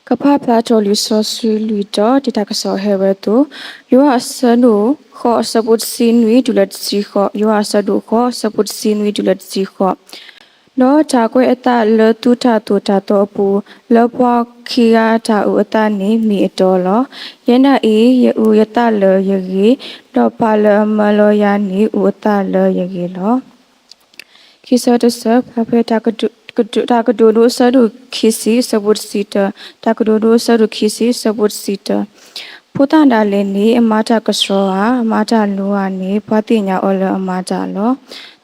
ကဖးဖျါထီၣ်လံာ်စီဆှံလွံၢ်တီၤ ဒ်တၢ်ကစီၣ်ဟဲဝဲအသိး, ယိၤဟၣ်အဆၢဒိၣ်ဃိး အဆၢဖိတဆံနွံတုၤလၢတဆံဃိး, ယိၤဟၣ်အဆၢဒိၣ်ဃိး အဆၢဖိတဆံနွံတုၤလၢတဆံဃိး. ဒီးတၢ်ကွဲးအသးလၢသုတၢ်သိၣ်တၢ်သီအပူၤ, လၢပှၤခံဂၤတၢ်အုၣ်အသးန့ၣ်မ့ၢ်အတီလီၤ. ယဲဒၣ်အံၤ ယအုၣ်ယသးလၢယဂ့ၤ, ဒီးပၢ်လၢအမၢလီၤယၤန့ၣ် အုၣ်အသးလၢယဂ့ၤလီၤ. ခံဆၢတဆၢ ဖျါဖဲ တၢ်ကဒိၣ်ဒိၣ်အဆၢဒိၣ်ခံဆံ အဆၢဖိတဆံတၢ, တၢ်ကဒိၣ်ဒိၣ်အဆၢဒိၣ်ခံဆံ အဆၢဖိတဆံတၢ. ဖိသၣ်ဒၣ်လဲာ်န့ၣ် အမၤတၢ်ကဆှီဧါ, အမၤတၢ်လိၤဧါန့ၣ် ပှၤသ့ၣ်ညါအီၤလၢအမၤတၢ်လီၤ.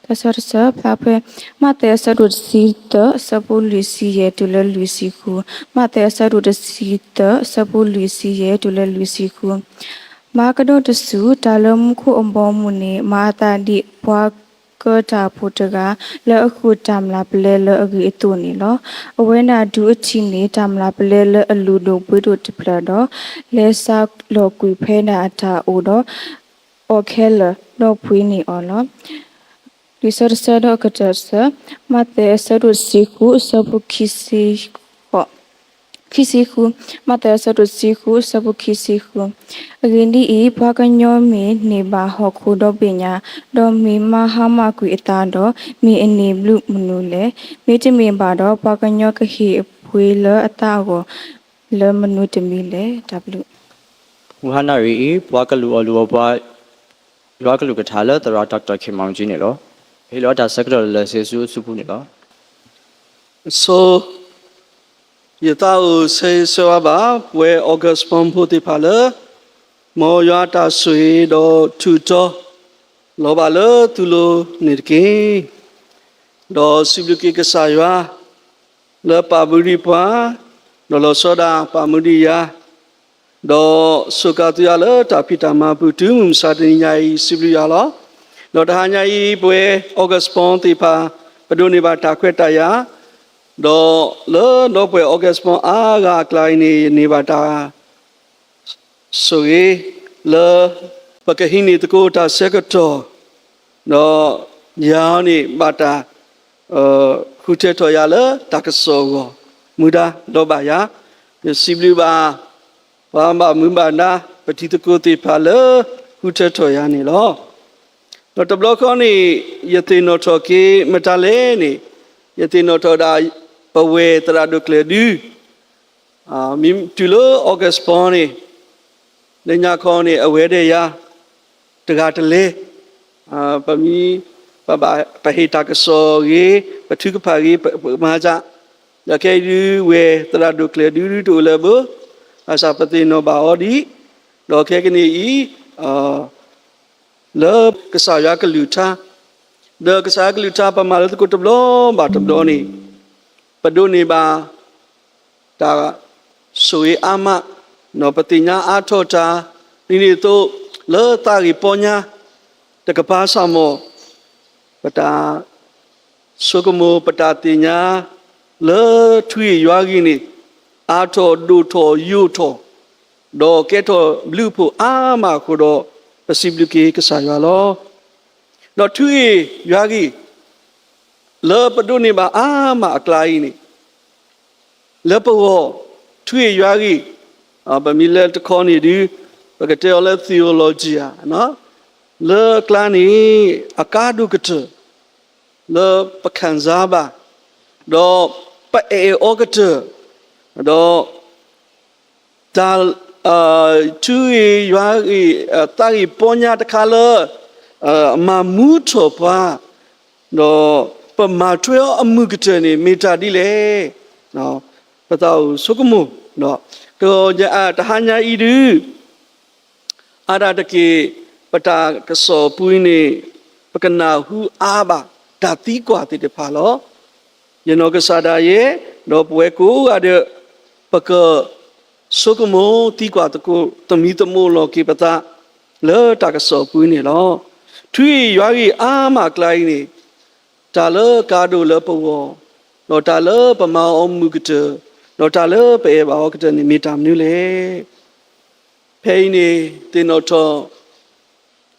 သၢဆၢတဆၢ ဖျါဖဲ မးသဲအဆၢဒိၣ်တဆံသၢ အဆၢဖိလွံၢ်ဆံယဲၢ်တုၤလၢလွံၢ်ဆံဃု, မးသဲအဆၢဒိၣ်တဆံသၢ အဆၢဖိလွံၢ်ဆံယဲၢ်တုၤလၢလွံၢ်ဆံဃု. မၤကဒီးတစူၢ် တၢ်လၢမူခိၣ်အဘီအမုၢ်န့ၣ် မၤအသးဒ်ပှၤကၢတၢ်ဖိတဂၤ လၢအဃုာ်တၢ်မျၢ်ပလဲလၢအဂ့ၤအသိးန့ၣ်လီၤ. အဝဲဒၣ်ဒုးအထံးန့ၢ် တၢ်မျၢ်ပလဲလၢအလုၢ်ဒိၣ်ပှ့ၤဒိၣ်တဖျၢၣ်ဒီး လဲၤစးလီၤကွံာ်ဖဲဒၣ်အတၢ်အိၣ်ဒီး အီၣ်ခဲလၢာ် ဒီးပှ့ၤန့ၢ်အီၤလီၤ. လွံၢ်ဆၢတဆၢဒီးအကတၢၢ်တဆၢ, မးသဲအဆၢဒိၣ်တဆံဃု အဆၢဖိခံဆံဃု, ခံဆံဃု, မးသဲအဆၢဒိၣ်တဆံဃု အဆၢဖိခံဆံဃု. အဂ့ၢ်ဒ်အံၤ, ပှၤကညီမ့ၢ်န့ၢ်ဘၣ်ဟီၣ်ခိၣ်ဒီဘ့ၣ်ညါ, ဒီးမ့ၢ်မၤဟါမၢ်ကွံာ်အသးဒီး, မ့ၢ်အန့ၢ်ဘျုးမနုၤလဲၣ်. မ့တမ့ၢ်ဘၣ်ဒီး ပှၤကညီကဟ့ၣ်အပှ့ၤလၢအသးအဂီၢ် လၢမနုၤတမံၤလဲၣ်. တၢ်ဘျုး. မုၢ်ဟါနၣ်ရံၣ်အံၤ ပှၤကလုၢ်အီၣ်လုၢ်အီပှၤ ယွၤကလုၢ်ကထါလၢသရၣ် Doctor ခင်မောင်ကြီးန့ၣ်လီၤ. ဟ့ၣ်လီၤတၢ်ဆၢကတီၢ်လၢလၢၢ်ဆ့ဆူအစုပူၤန့ၣ်လီၤ. ဆိ, ယသးအိၣ်ဆၢဂ့ၤဆၢဝါဘၣ် ပဝဲ August Palm ဖိသ့ၣ်တဖၣ်လၢ မ်ယွၤအတၢ်ဆိၣ်ဂ့ၤဒီးထူးတီၤ လီၤဘၣ်လၢသုလိၤန့ၣ်တက့ၢ်. ဒီးစံးဘျုးက့ၤကစၢ်ယွၤ လၢပာ်မူဒံးပှၤ, ဒီးလီၤဆီဒၣ်ပာ်မူဒံးယၤ, ဒီးစူးကါသုယၤလၢတၢ်ဖံးတၢ်မၤပူၤ တုၤမုၢ်မဆါတနံၤညါအံၤ စံးဘျုးယွၤလီၤ. ဒီးတဟါညါအံၤ ပဝဲ August Palm သ့ၣ်တဖၣ် ပဒိးန့ၢ်ဘၣ်တၢ်ခွဲးတၢ်ယာ်, ဒီးလၢဒီပုၢ်ဝဲၢ် August Palm အါဂၤအကျါအံၤန့ၣ် ယန့ၢ်ဘၣ်တၢ် ဆိၣ်ဂ့ၤလၢ ပကဟံးန့ၢ်သကိးတၢ်ဆၢကတီၢ်, ဒီးယၤန့ၣ်ဘၣ်တၢ် ဃုထၢထီၣ်ယၤလၢတၢ်ကစီၣ်အဂီၢ် မူဒါဒီးဘၣ်ယၤ, ယစံးဘျုးဘၣ် ပှၤဘၣ်မူဘၣ်ဒါ ပတံၤသကိးသ့ၣ်တဖၣ်လၢ ဃုထၢထီၣ်ယၤန့ၣ်လီၤ. ဒီးတဘျီဃီန့ၣ် ယသ့ၣ်နီၣ်ထီၣ်က့ၤမတၤလဲၣ်န့ၣ်, ယသ့ၣ်နီၣ်ထီၣ်ဒၣ် ပဝဲသရၣ်ဒိၣ်ကျၢၢ်ဒု မ့ၢ်တုၤလၢ August Palm န့ၣ် လၢညါခီန့ၣ် အဝဲဒၣ်ယၤ တဂၤတလဲၤ, ပမ့ၢ် ပဘၣ် ပဟ့ၣ်တၢ်ကစီၣ်ဂ့ၤ, ပထုကဖၣ်ဂ့ၤ, ပမၤစၢ်, ဒီးခဲအံၤဒု ဝဲသရၣ်ဒိၣ်ကျၢၢ်ဒုတအိၣ်လၢၤဘၣ်, ဘၣ်ဆၣ်ပသ့ၣ်နီၣ်ဘၣ်အီၤဒံး, ဒီးခဲကနံၣ်အံၤ လၢကစၢ်ယွၤကလုၢ်ကထါ, ဒီးကစၢ်ယွၤကလုၢ်ကထါ ပမၤလၢသကိးတဘျီဘၣ်တဘျီန့ၣ် ပဒိးန့ၢ်ဘၣ် တၢ်ဆိၣ်ဂ့ၤအါမး, ဒီးပသ့ၣ်ညါအါထီၣ်တၢ်, ဒ်န့ၣ်အသိး လၢသးဂ့ၢ်ပီညါ တကပၤစၢ်မီၢ် ပတၢ်ဆိကမိၣ် ပတၢ်သ့ၣ်ညါ လၢထွံၣ်ယွၤဂ့ၢ်န့ၣ် အါထီၣ်ဒိၣ်ထီၣ်ယိာ်ထီၣ်, ဒီးကဲထီၣ်ဘျုးဖှိၣ်အါမးအဃိဒီး ပစံးဘျုးက့ၤကစၢ်ယွၤလီၤ. ဒီးထွံၣ်ယွၤဂ့ၢ် လၢပဒိးန့ၢ်ဘၣ်အါမးအကျါအံၤန့ၣ် လၢပဂီၢ် ထွံၣ်ယွၤဂ့ၢ်, ပမ့ၢ်လဲၤတခီန့ၣ်ဒု ပကတဲအီၤလၢ theology ဧါ, လၢအကျါန့ၣ် အကါဒိၣ်ကတၢၢ် လၢပခံစားဘၣ်, ဒီးပအဲၣ်အီၤကတၢၢ်, ဒီး တၢ် ထွံၣ်ယွၤဂ့ၢ် သးဂ့ၢ်ပီညါတခါလၢ မၤမူထီၣ်ပှၤ, ဒီးပမၤထွဲအီၤအမုာ်ကတၢၢ်န့ၣ် မ့ၢ်တၢ်ဒ်လဲၣ်. ပသးအိၣ်ဆိကမိၣ်, တဟါညါအံၤဒု အါဒၣ်တက့ၢ် ပတၢ်ကစီၣ်ပူၤန့ၣ် ပကနၢ်ဟူအါဘၣ်တၢ်သံကွၢ်သ့ၣ်တဖၣ်လီၤ. ယနီၢ်ကစၢ်ဒၣ်ယဲ ဒီးပဝဲကိးဂၤဒဲး ပကဆိကမိၣ်သံကွၢ်သကိး သမံသမိးလီၤက့ၤပသး လၢတၢ်ကစီၣ်ပူၤန့ၣ်လီၤ. ထွံၣ်ယွၤဂ့ၢ်အါမးအကျါအံၤန့ၣ် တၢ်လၢကါဒိၣ်လၢပဂီၢ်, ဒီးတၢ်လၢပမၤအီၤမုာ်ကတၢၢ်, ဒီးတၢ်လၢပအဲၣ်ဘၣ်အီၤကတၢၢ်န့ၣ် မ့ၢ်တၢ်မနုၤလဲၣ်. ဖဲအံၤန့ၣ် သ့ၣ်နီၣ်ထီၣ်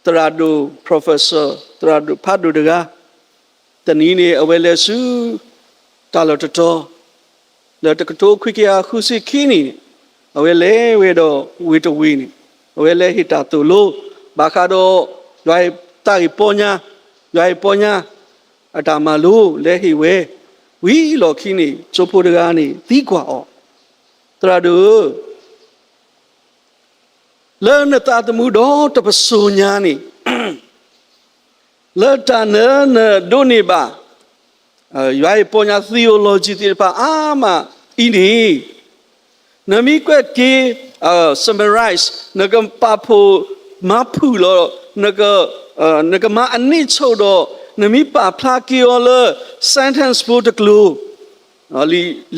သရၣ်ဒိၣ် professor သရၣ်ဒိၣ်ဖးဒိၣ်တဂၤ, တနံၤန့ၣ် အဝဲလဲၤဆူတၢ်လီၢ်တတီၤ, လၢတကထိခွံကယၤဃုဆံခံနံၣ်န့ၣ် အဝဲလဲၤဝဲဒီးဝ့ၢ်တဝ့ၢ်န့ၣ် အဝဲလဲၤဟ့ၣ်တၢ်သိၣ်လိ ဘၣ်ဃးဒီး ယွၤအတၢ်ဂ့ၢ်ပီညါ, ယွၤအဂ့ၢ်ပီညါ အတၢ်မၤလိလဲၤဟ့ၣ်ဝဲ ဝံၤအလီၢ်ခံန့ၣ် ကၠိဖိတဂၤန့ၣ်သံကွၢ်အီၤ, သရၣ်ဒိၣ်ဧၢ လၢနသးသမူဒီတပစိာ်ညါန့ၣ် လၢတၢ်နၢနဒိးန့ၢ်ဘၣ် ယွၤအံၤပီညါ theology သ့ၣ်တဖၣ်အါမးအံၤန့ၣ် နမ့ၢ်ကွဲးက့ၤ summarize နကပာ်ဖှိၣ်မၤဖုၣ်လီၤ နကမၤအန့ၢ်ဆိးဒီး နမ့ၢ်ပာ်ဖျါက့ၤအီၤလၢ sentence ဖိတကျိၤ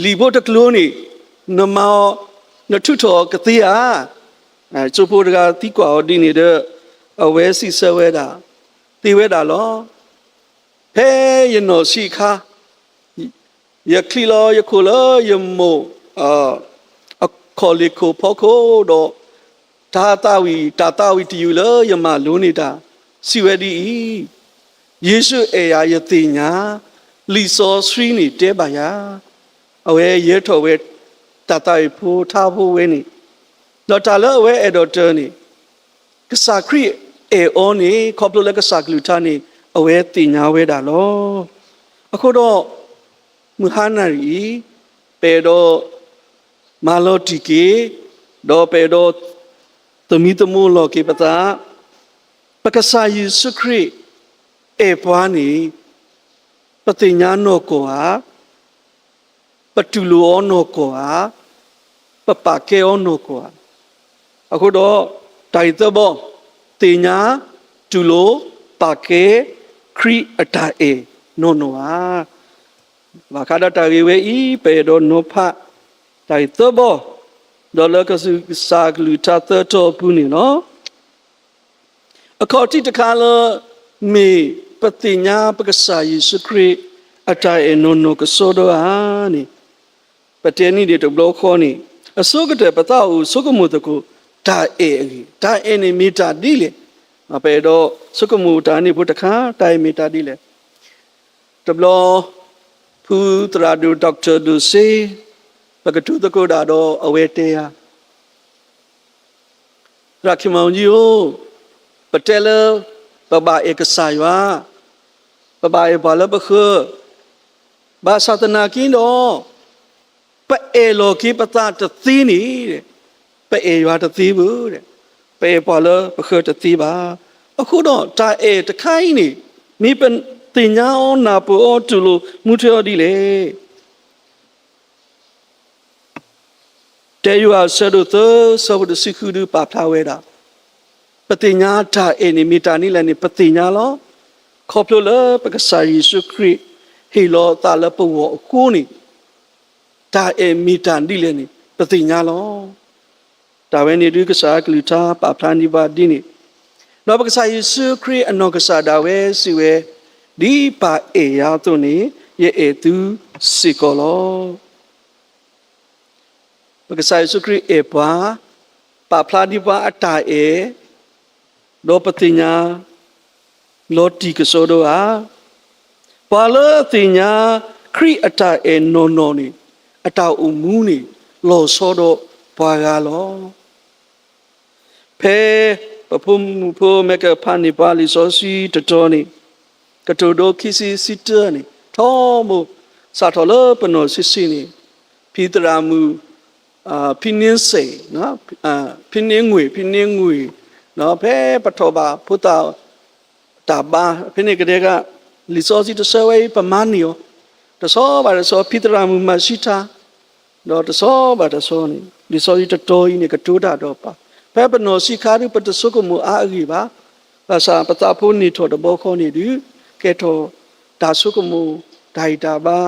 လံာ်ဖိတကျိၤန့ၣ် နမၤအီၤ နထုးထီၣ်ကသ့ဧါ. ကၠိဖိတဂၤသံကွၢ်အီၤဒ်န့ၣ်ဒီး အဝဲစံးဆၢဝဲဒၣ်, သ့ဝဲဒၣ်လီၤ. ဖဲယနီၢ်ဆံးအခါ ယချံးလီၤယခိၣ်လၢယမိၢ်အခီၣ်လ့ၢ်ခိၣ်ဖီခိၣ်ဒီး တၢ်သးဝံၣ်တၢ်သးဝံၣ်တယုၢ်လၢယမၤလိန့ၢ်တၢ် စံးဝဲဒ်အံၤ, ယ့ၣ်ၡူးအဲၣ်ယၤယသ့ၣ်ညါ, လံာ်စီဆှံန့ၣ်တဲဘၣ်ယၤ. အဝဲယဲၢ်ထီၣ်ဝဲ တၢ်သးဝံၣ်ဖိထါဖိဝဲန့ၣ်, ဒီးတၢ်လၢအဝဲအဲၣ်ဒိးတၢ်န့ၣ် ကစၢ်ခရံာ်အဲၣ်အီၤန့ၣ် ခီဖျိလၢကစၢ်ကလုၢ်ကထါန့ၣ် အဝဲသ့ၣ်ညါဝဲဒၣ်လီၤ. အဃိဒီး မုၢ်ဟါနၤအံၤ ပအဲၣ်ဒိးမၤလီၤတံၢ်က့ၤ ဒီးပအဲၣ်ဒိးသမံသမိးလီၤက့ၤပသး, ပကစၢ်ယ့ၣ်ၡူးခရံာ်အဲၣ်ပှၤန့ၣ် ပသ့ၣ်ညါနီၢ်ကီၢ်ဧါ, ပတူၢ်လိာ်အီၤနီၢ်ကီၢ်ဧါ, ပပာ်ကဲအီၤနီၢ်ကီၢ်ဧါ. အဃိဒီး တၢ်ဂ့ၢ်သၢဘီ, သ့ၣ်ညါ, တူၢ်လိာ်, ပာ်ကဲ ခရံာ်အတၢ်အဲၣ်နီၢ်နီၢ်ဧါ. ဘၣ်ဃးဒီးတၢ်ဂ့ၢ်ဝဲအံၤ ပအဲၣ်ဒိးနီၤဖး တၢ်ဂ့ၢ်သၢဘီ, ဒီးလၢကစၢ်ကလုၢ်ကထါသၢတီၤအပူၤန့ၣ်လီၤ. အခီၣ်ထံးတခါလၢ မ့ၢ်ပသ့ၣ်ညါပကစၢ်ယ့ၣ်ၡူးခရံာ်အတၢ်အဲၣ်နီၢ်နီၢ်ကစီဒီဧါန့ၣ်, ပတဲနံၣ်ဒံးတဘျီဃီန့ၣ် အဆိကတၢၢ်ပသးအိၣ်ဆိကမိၣ်သကိး တၢ်အဲၣ်အဂ့ၢ်, တၢ်အဲၣ်န့ၣ်မ့ၢ်တၢ်ဒ်လဲၣ်. ပအဲၣ်ဒိးဆိကမိၣ်တၢ်န့ၣ်ဖိတခါ တၢ်အဲၣ်မ့ၢ်တၢ်ဒ်လဲၣ်. တဘျီ ဖုသရၣ်ဒိၣ် doctor ဒိၣ်စ့ ပကတိၤသကိးဒၣ်ဒီးအဝဲတဲယၤ သရၣ်ခံမီၤယံဧၢ, ပတဲလၢ ပဘၣ်အဲၣ်ကစၢ်ယွၤ, ပဘၣ်အဲၣ်ပှၤလၢပဃၢၤ, ဘၣ်ဆၣ်သနာ်က့ဒီး ပအဲၣ်လီၤက့ၤပသးတသ့န့ၣ်, ပအဲၣ်ယွၤတသ့ဘၣ်, ပအဲၣ်ပှၤလၢပဃၢၤတသ့ဘၣ်. အဃိဒီးတၢ်အဲၣ်တခါအံၤန့ၣ် မ့ၢ်ပသ့ၣ်ညါအီၤ နၢ်ပၢၢ်အီၤ တူၢ်လိာ်မူထွဲအီၤဒ်လဲၣ်. တၢယိၤဟၣ်အဆၢဒိၣ်သၢ ဆၢဖိတဆံဃုဒုးပာ်ဖျါဝဲဒၣ်, ပသ့ၣ်ညါတၢ်အဲၣ်န့ၣ်မ့ၢ်တၢ်ဒ်လဲၣ်န့ၣ် ပသ့ၣ်ညါလီၤ. ခီဖျိလၢပကစၢ်ယ့ၣ်ၡူးခရံာ်ဟ့ၣ်လီၤအသးလၢပဂီၢ်အဃိန့ၣ်, တၢ်အဲၣ်မ့ၢ်တၢ်ဒ်လဲၣ်န့ၣ် ပသ့ၣ်ညါလီၤ. တၢ်ဝဲန့ၣ်ဒုးကစၢ်ကလုၢ်ကထါပာ်ဖျါန့ၢ်ပှၤဒ်န့ၣ်, ဒီးပကစၢ်ယ့ၣ်ၡူးခရံာ်အနီၢ်ကစၢ်ဒၣ်ဝဲစံးဝဲ, ဒ်ပၢ်အဲၣ်ယၤအသိးန့ၣ် ယအဲၣ်သုစ့ၢ်ကီးလီၤ. ပကစၢ်ယ့ၣ်ၡူးခရံာ်အဲၣ်ပှၤ, ပာ်ဖျါဒံးပှၤအတၢ်အဲၣ်, ဒီးပသ့ၣ်ညါ လီၤတံၢ်ကစီဒီဧါ. ပှၤလၢအသ့ၣ်ညါခရံာ်အတၢ်အဲၣ်နီၢ်နီၢ်န့ၣ် အတၢ်အိၣ်မူန့ၣ် လီၤဆီဒီးပှၤဂၤလီၤ. ဖဲပဖိမုၣ်ဖိမဲကဖးန့ၢ်ပှၤလံာ်စီဆှံတတီၤန့ၣ်, ကတိၤဒိခံဆံဆံတၢန့ၣ် ထီဘိ စးထီၣ်လၢပနီၢ်ဆံးဆံးန့ၣ်, ဖံသရၣ်မုၣ် ဖံန့ဆဲး, ဖံန့ငွေ့, ဖံန့ငွေ့, ဖဲပထီၣ်ဘၣ်ဖိသၣ်တၢ်ဘါ ဖဲန့ၣ်ကဒဲက လံာ်စီဆှံတဆၢဝဲအံၤ ပမၤန့ၢ်အီၤ, တဆီဘၣ်တဆီ ဖံသရၣ်မုၣ်မၤဆံးထါ ဒီးတဆီဘၣ်တဆီန့ၣ် လံာ်စီဆှံတတီၤအံၤန့ၣ် ကတိၤတၢ်ဒီးပၢ်, ဖဲပနီၢ်ဆံးခါဒုး ပတဆိကမိၣ်အါအဂ့ၢ်ဘၣ်. ဘၣ်ဆၣ်ပသးဖိန့ၢ်ထီၣ်တဘျီဃီန့ၣ်ဒုး ကဲထီၣ်တၢ်ဆိကမိၣ်, တၢ်ဂံၢ်တၢ်ဘါ,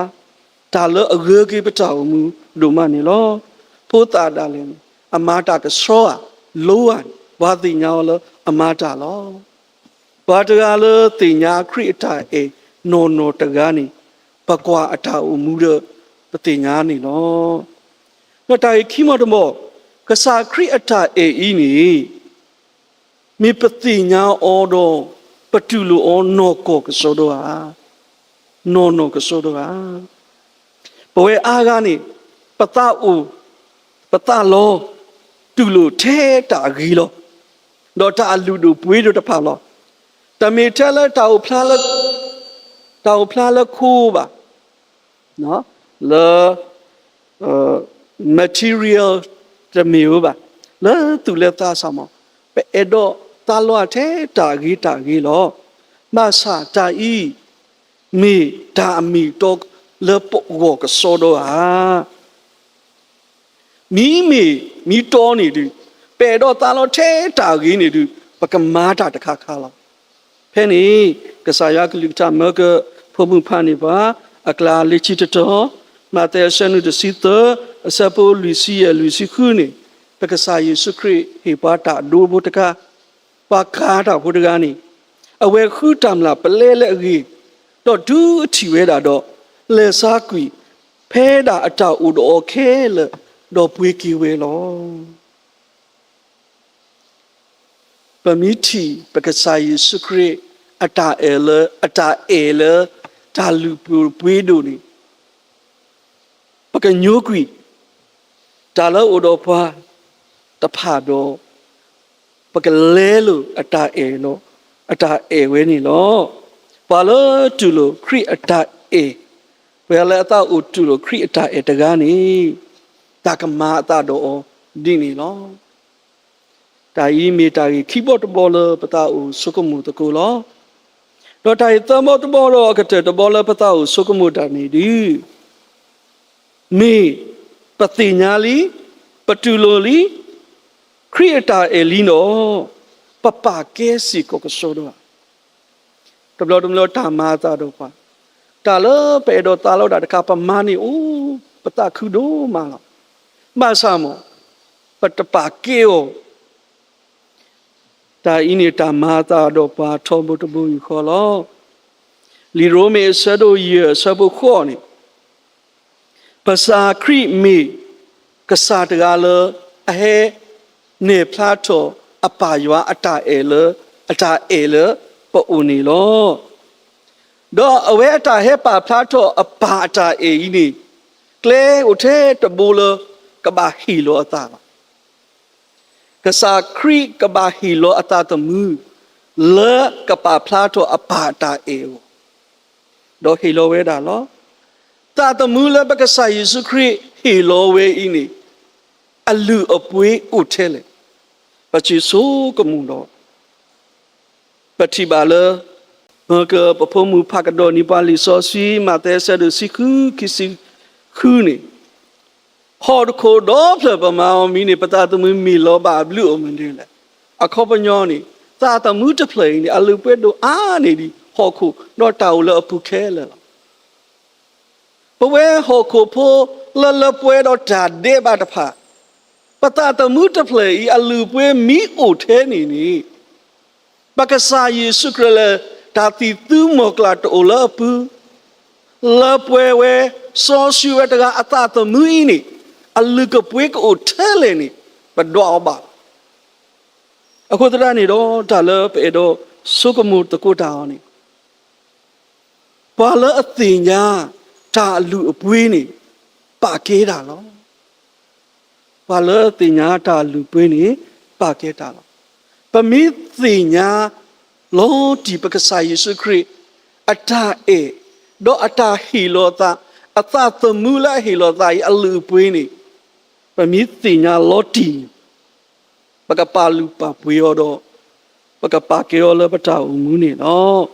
တၢ်လၢအဂၢၤက့ၤပတၢ်အိၣ်မူဒိၣ်မးန့ၣ်လီၤ. ဖိသၣ်ဒၣ်လဲာ်န့ၣ် အမၤတၢ်ကဆှီဧါ, လိဧါန့ၣ် ပှၤသ့ၣ်ညါအီၤလၢအမၤတၢ်လီၤ. ပှၤတဂၤလၢသ့ၣ်ညါခရံာ်အတၢ်အဲၣ်နီၢ်နီၢ်တဂၤန့ၣ် ပကွၢ်အတၢ်အိၣ်မူဒီးပသ့ၣ်ညါန့ၣ်လီၤ. ဒီးတၢ်ဂ့ၢ်ခံမီတမီၢ်, ကစၢ်ခရံာ်အတၢ်အဲၣ်အံၤန့ၣ် မ့ၢ်ပသ့ၣ်ညါအီၤဒီး ပတူၢ်လိာ်အီၤနီၢ်ကီၢ်ကစီဒီဧါ, နီၢ်နီၢ်ကစီဒီဧါ. ပဝဲအါဂၤန့ၣ် ပသးအိၣ်, ပသးလီ တူၢ်လိာ်ထဲတၢ်အဂ့ၤလီၤ. ဒီးတၢ်အလုၢ်ဒိၣ်ပှ့ၤဒိၣ်တဖၣ်လီၤ. တမ့ၢ်ထဲလၢတၢ်အိၣ်ဖျါလၢ, တၢ်အိၣ်ဖျါလၢခိဘၣ်, လၢ material တမ့ၢ်ဧိၤဘၣ်, လၢသူၣ်လၢသးစ့ၢ်ကီး, ပအဲၣ်ဒိးသးလီထဲတၢ်အဂ့ၤတၢ်အဂ့ၤလီၤ. ဘၣ်ဆၣ်တၢ်အံၤ မ့ၢ်တၢ်အမ့ၢ်အတီလၢပဂီၢ်ကစီဒီဧါ. မ့မ့ၢ်မ့ၢ်တီန့ၣ်ဒုး, ပအဲၣ်ဒိးသးလီထဲတၢ်အဂ့ၤန့ၣ်ဒုး, ပကမၤတၢ်တခါခါလီၤ. ဖဲန့ၣ် ကစၢ်ယွၤကလုၢ်ကထါမၢက ဖိမုၣ်ဖးန့ၢ်ပှၤ အကျါလၢခံတတီၤ, မးသဲအဆၢနွံတဆံသၢ, အဆၢဖိလွံၢ်ဆံယဲၢ်လွံၢ်ဆံဃုန့ၣ်, ပကစၢ်ယ့ၣ်ၡူးခရံာ်ဟ့ၣ်ပှၤတၢ်ဒိဖိတခါ, ပှၤကၤတၢ်ဖိတဂၤန့ၣ်, အဝဲဃုတၢ်မျၢ်ပလဲလၢအဂ့ၤ, ဒီးတုၤအထံၣ်ဝဲဒၣ်ဒီး, လဲၤဆါကွံာ် ဖဲဒၣ်အတၢ်အိၣ်ဒီးအီၤခဲလၢာ်, ဒီးပှ့ၤက့ၤဝဲလီၤ. ပမ့ၢ်ထံၣ်ပကစၢ်ယ့ၣ်ၡူးခရံာ် အတၢ်အဲၣ်လၢ, အတၢ်အဲၣ်လၢ တၢ်လုၢ်ဒိၣ်ပှ့ၤဒိၣ်န့ၣ်, ပကညိကွံာ် တၢ်လၢအအိၣ်ဒီးပှၤတဖၣ်ဒီး, ပကလဲလိာ်အတၢ်အဲၣ်လီၤ, အတၢ်အဲၣ်ဝဲန့ၣ်လီၤ. ပှၤလၢတူၢ်လိာ်ခရံာ်အတၢ်အဲၣ်, ပှၤလၢအသးအိၣ်တူၢ်လိာ်ခရံာ်အတၢ်အဲၣ်တဂၤန့ၣ်, တၢ်ကမၤအသးဒီးအီၤဒ်န့ၣ်လီၤ. တၢ်အံၤမ့ၢ်တၢ်ဂ့ၢ်ခံဘီတဘီလၢပသးအိၣ်ဆိကမိၣ်သကိးလီၤ. ဒီးတၢ်ဂ့ၢ်သၢဘီတဘီဒီးအကတၢၢ်တဘီလၢပသးအိၣ်ဆိကမိၣ်တၢ်န့ၣ်ဒုး, မ့ၢ်ပသ့ၣ်ညါလံ, ပတူၢ်လိာ်လံ, ခရံာ်အတၢ်အဲၣ်လံဒီး, ပပာ်ကဲစ့ၢ်ကီးကစီဒီဧါ. တဘျီတဘျီတၢ်မၤအသးဒီးပှၤ, တၢ်လၢပအဲၣ်ဒိးသးလီတၢ်တခါ ပမၤန့ၢ်အိၣ်, ပသးခုဒိၣ်မးလီၤ. ဘၣ်ဆၣ်မ့ၢ်, ပတပာ်ကဲအီၤ, တၢ်အံၤန့ၣ်တၢ်မၤအသးဒီးပှၤထီဘိတဘိယူၢ်ဃီလီၤ. လံာ်ရိမ့ၤအဆၢဒိၣ်ယဲၢ်အဆၢဖိဃိးန့ၣ်, ပကစၢ်ခရံာ်မ့ၢ်ကစၢ်တဂၤလၢ အဟဲနဲၣ်ဖျါထီၣ်အပၢ်ယွၤအတၢ်အဲၣ်လၢ, အတၢ်အဲၣ်လၢပအိၣ်န့ၣ်လီၤ. ဒီးအဝဲအတၢ်ဟဲပာ်ဖျါထီၣ်အပၢ်အတၢ်အဲၣ်အံၤန့ၣ်, ကျဲအိၣ်ထဲတဘိလၢကဘၣ်ဟ့ၣ်လီၤအသးလီၤ. ကစၢ်ခရံာ်ကဘၣ်ဟ့ၣ်လီၤအသးသမူ လၢကပာ်ဖျါထီၣ်အပၢ်အတၢ်အဲၣ်အဂီၢ်, ဒီးဟ့ၣ်လီၤဝဲဒၣ်လီၤ. သးသမူလၢပကစၢ်ယ့ၣ်ၡူးခရံာ်ဟ့ၣ်လီၤဝဲအံၤန့ၣ်, အလုၢ်အပှ့ၤအိၣ်ထဲလဲၣ်. ပစံးဆိကမိၣ်ဒီး ပထံၣ်ဘၣ်လၢ မၢကပဖိမုၣ်ဖးကဒီးန့ၢ်ပှၤလံာ်စီဆှံ မးသဲအဆၢဒိၣ်တဆံဃု ခံဆံဃုန့ၣ်, ဟီၣ်ခိၣ်ဒီဖျၢၣ်ပမၤအီၤမံၤန့ၣ် ပသးသမူမ့ၢ်လီၤဘၣ်အဘျုးအမုၢ်ဒ်လဲၣ်. အခီပညီန့ၣ် သးသမူတဖျၢၣ်အံၤန့ၣ် အလုၢ်အပှ့ၤဒိၣ်အါန့ၢ်ဒံးဟီၣ်ခိၣ် ဒီးတၢ်အိၣ်လၢအပူၤခဲလၢာ်လီၤ. ပဝဲဟီၣ်ခိၣ်ဖိလၢလၢပှဲၤဒီးတၢ်ဒဲးဘးတဖၣ်, ပသးသမူတဖျၢၣ်အံၤအလုၢ်အပှ့ၤမ့ၢ်အိၣ်ထဲန့ၣ်န့ၣ်, ပကစၢ်ယ့ၣ်ၡူးခရံာ်လၢ တၢ်သံၣ်သူမီၢ်ကျၢ်တအိၣ်လၢအပူၤ, လၢပှဲၤဝဲ စီဆှံဝဲတဂၤအသးသမူအံၤန့ၣ်, အလုၢ်ကပှ့ၤကအိၣ်ထဲလဲၣ်န့ၣ် ပဒွးအီၤဘၣ်. အဃိသတးန့ၣ်ဒီး တၢ်လၢပအဲၣ်ဒိးဆိကမိၣ်သကိးတၢ်အီၤန့ၣ်, ပှၤလၢအသ့ၣ်ညါတၢ်အလုၢ်အပှ့ၤန့ၣ် ပာ်ကဲတၢ်လီၤ. ပှၤလၢအသ့ၣ်ညါတၢ်အလုၢ်အပှ့ၤန့ၣ် ပာ်ကဲတၢ်လီၤ. ပမ့ၢ်သ့ၣ်ညါလီၤတံၢ်ပကစၢ်ယ့ၣ်ၡူးခရံာ် အတၢ်အဲၣ်, ဒီးအတၢ်ဟ့ၣ်လီၤသး, အသးသမူလၢအဟ့ၣ်လီၤသးအံၤအလုၢ်အပှ့ၤန့ၣ်, ပမ့ၢ်သ့ၣ်ညါလီၤတံၢ်န့ၣ်, ပကပာ်လုၢ်ပာ်ပှ့ၤအီၤဒီး ပကပာ်ကဲအီၤလၢပတၢ်အိၣ်မူန့ၣ်လီၤ.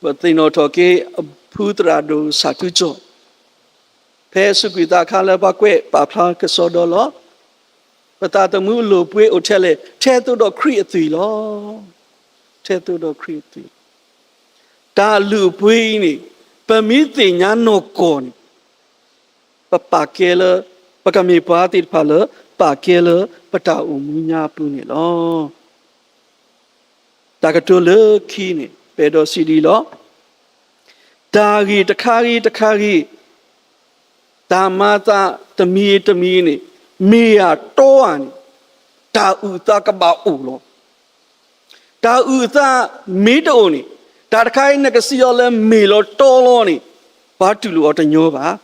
ပသ့ၣ်နီၣ်ထီၣ်က့ၤ အဖုသရၣ်ဒိၣ်စၢ်ထူကၠီၣ်, ဖဲစူးကွံာ်သးခါလၢပှၤကွဲးပာ်ဖျါကစီဒီလီၤ. ပသးသမူအလုၢ်အပှ့ၤအိၣ်ထဲလဲၣ်, ထဲသိးဒီးခရံာ်အသွံၣ်လီၤ. ထဲသိးဒီးခရံာ်အသွံၣ်, တၢ်အလုၢ်အပှ့ၤအံၤန့ၣ် ပမ့ၢ်သ့ၣ်ညါနီၢ်ကီၢ်န့ၣ် ပပာ်ကဲလၢ, ပကမ့ၢ်ပှၤသ့ၣ်တဖၣ်လၢ ပာ်ကဲလၢပတၢ်အိၣ်မူညါအပူၤန့ၣ်လီၤ. တၢ်ကတိၤလၢခံန့ၣ် ပအဲၣ်ဒိးစံးဒ်အံၤလီၤ. တၢ်ဂ့ၢ်တခါဂ့ၤတခါဂ့ၤ, တၢ်မၤအသးတမံၤတမံၤန့ၣ် မ့ၢ်ယၤတီဧါန့ၣ်, တၢ်အုၣ်အသးကဘၣ်အိၣ်လီၤ. တၢ်အုၣ်အသးမ့ၢ်တအိၣ်န့ၣ်, တၢ်တခါအံၤနကစံးအီၤလၢမ့ၢ်လီၤတီလီၤန့ၣ်, ပှၤတူၢ်လိာ်အီၤတညီဘၣ်.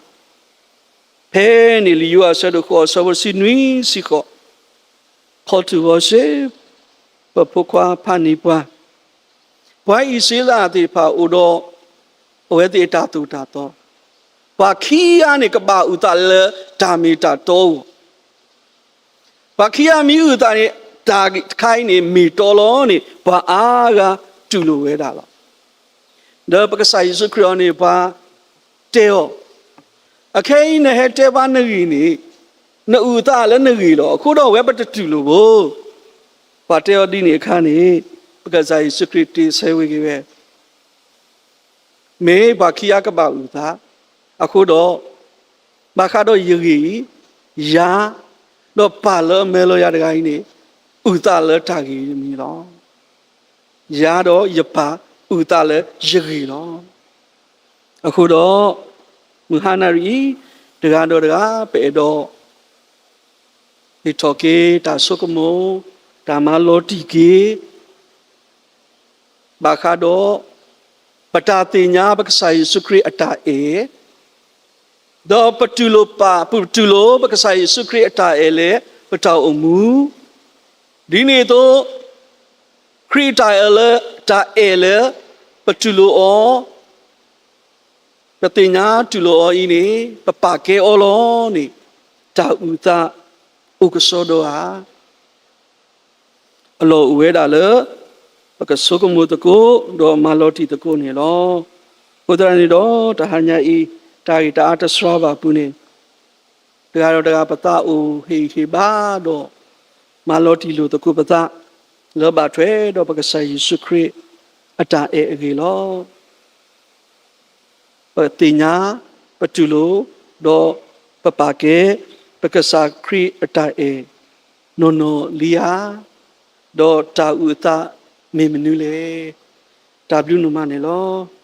ဖဲန့ၣ်လံာ်ယိၤဟၣ်အဆၢဒိၣ်ဃိးအဆၢဖိတဆံနွံစ့ၢ်ကီး, ခီၣ်ထူၣ်ဂီၤစ့, ပဖိခွါဖးန့ၢ်ပှၤ, ပှၤအံၣ်စရ့လးသ့ၣ်တဖၣ်အိၣ်ဒီး အဝဲသ့ၣ်အတၢ်သိၣ်တၢ်သီ, ပှၤခံဂၤန့ၣ် ကဘၣ်အုၣ်သးလၢတၢ်မ့ၢ်တၢ်တီအဂီၢ် ပှၤခံဂၤမ့ၢ်အုၣ်သးန့ၣ် တၢ်တခါအံၤန့ၣ် မ့ၢ်တီလီၤန့ၣ် ပှၤအါဂၤတူၢ်လိာ်ဝဲဒၣ်လီၤ. ဒီးပကစၢ်ယ့ၣ်ၡူးခရံာ်အံၤန့ၣ် ပှၤတဲအီၤ, အခဲအံၤနဟဲတဲဘၣ်နဂ့ၢ်န့ၣ် နအုၣ်သးလၢနဂ့ၢ်လီၤ. အဃိဒီးအဝဲပတတူၢ်လိာ်ဘၣ်. ပှၤတဲအီၤဒ်န့ၣ်အခါန့ၣ် ပကစၢ်ယ့ၣ်ၡူးခရံာ်တ့ဆၢဝဲက့ၤဝဲ မ့ၢ်ပှၤခံဂၤကဘၣ်အုၣ်သး, အဃိဒီး ဘၣ်ဃးဒီးယဂ့ၢ်အံၤ, ယၤ, ဒီးပၢ်လၢအမၢလီၤယၤတဂၤအံၤန့ၣ် အုၣ်သးလၢတၢ်ဂ့ၢ်တမံၤလီၤ. ယၤဒီးယပၢ်အုၣ်သးလၢယဂ့ၢ်လီၤ. အဃိဒီး မုၢ်ဟါနၣ်ရံၣ်အံၤ တဂၤဒီးတဂၤ ပအဲၣ်ဒိး ဟ့ၣ်ထီၣ်က့ၤတၢ်ဆိကမိၣ်, တၢ်မၤလီၤတံၢ်က့ၤ ဘၣ်ဃးဒီး ပတၢ်သ့ၣ်ညါပကစၢ်ယ့ၣ်ၡူးခရံာ်အတၢ်အဲၣ်, ဒီးပတူၢ်လိာ်ပၢ်, ပတူၢ်လိာ်ပကစၢ်ယ့ၣ်ၡူးခရံာ်အတၢ်အဲၣ်လၢပတၢ်အိၣ်မူ, ဒ်န့ၣ်အသိး ခရံာ်အတၢ်အဲၣ်လၢ, တၢ်အဲၣ်လၢပတူၢ်လိာ်အီၤ, ပသ့ၣ်ညါတူၢ်လိာ်အီၤအံၤန့ၣ် ပပာ်ကဲအီၤလီၤန့ၣ် တၢ်အုၣ်သးအိၣ်ကစီဒီဧါ. အလီၢ်အိၣ်ဝဲဒၣ်လၢ ပကဆိကမိၣ်သကိး ဒီးမၤလီၤတံၢ်သကိးန့ၣ်လီၤ. အဃိသတးန့ၣ်ဒီး တဟါညါအံၤ တၢ်ဂ့ၢ်တၢ်အါတစှၤဘၣ်အပူၤန့ၣ် တဂၤဒီးတဂၤပသးအိၣ်ဟ့ၣ်ဂံၢ်ဟ့ၣ်ဘါဒီး မၤလီၤတံၢ်လိာ်သကိးပသး လၢဘၣ်ထွဲဒီးပကစၢ်ယ့ၣ်ၡူးခရံာ်အတၢ်အဲၣ်အဂ့ၢ်လီၤ. ပသ့ၣ်ညါ, ပတူၢ်လိာ်, ဒီးပပာ်ကဲ ပကစၢ်ခရံာ်အတၢ်အဲၣ် နီၢ်နီၢ်လံဧါ. ဒီးတၢ်အုၣ်အသးမ့ၢ်မနုၤလဲၣ်. တၢ်ဘျုးနီၢ်မးန့ၣ်လီၤ.